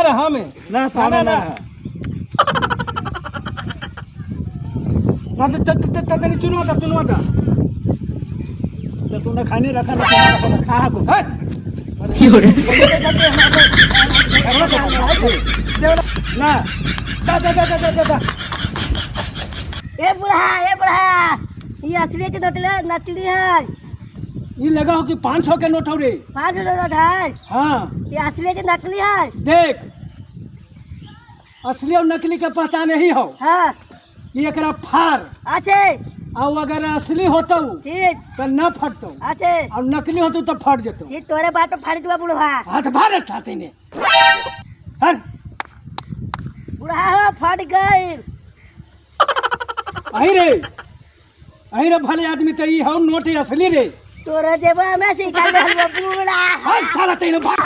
रहा हमें। ना फाड़ा ना। ना तो तनी चुनवा दा, चुनवा दा। तो तू ना खाने रखा ना खाना रखा ना खा को। है ना दा दा दा दा दा दा। ए बुढ़ा, ए बुढ़ा, ये असली के नकली नकली है। ये लगा हो कि 500 के नोट हो रे। 500 नोट है। हाँ। ये असली के नकली है। देख, असली और नकली के पहचान यही हो। हाँ। ये एकरा फाड़। अच्छे। और अगर असली होतो ठीक। तो न फटतो। अच्छे। और नकली होतो तो फट जतो। ये तोरे बात तो फाड़ दुआ बुढ़वा। हाथ भारे छाती ने। हर। बुढ़ा हो फट गई। आई रे, आई रे भले आदमी तो ई हो नोट असली रे। तोरे जेबा में सिखा दे बुढ़ा। हर साला तेने भाग।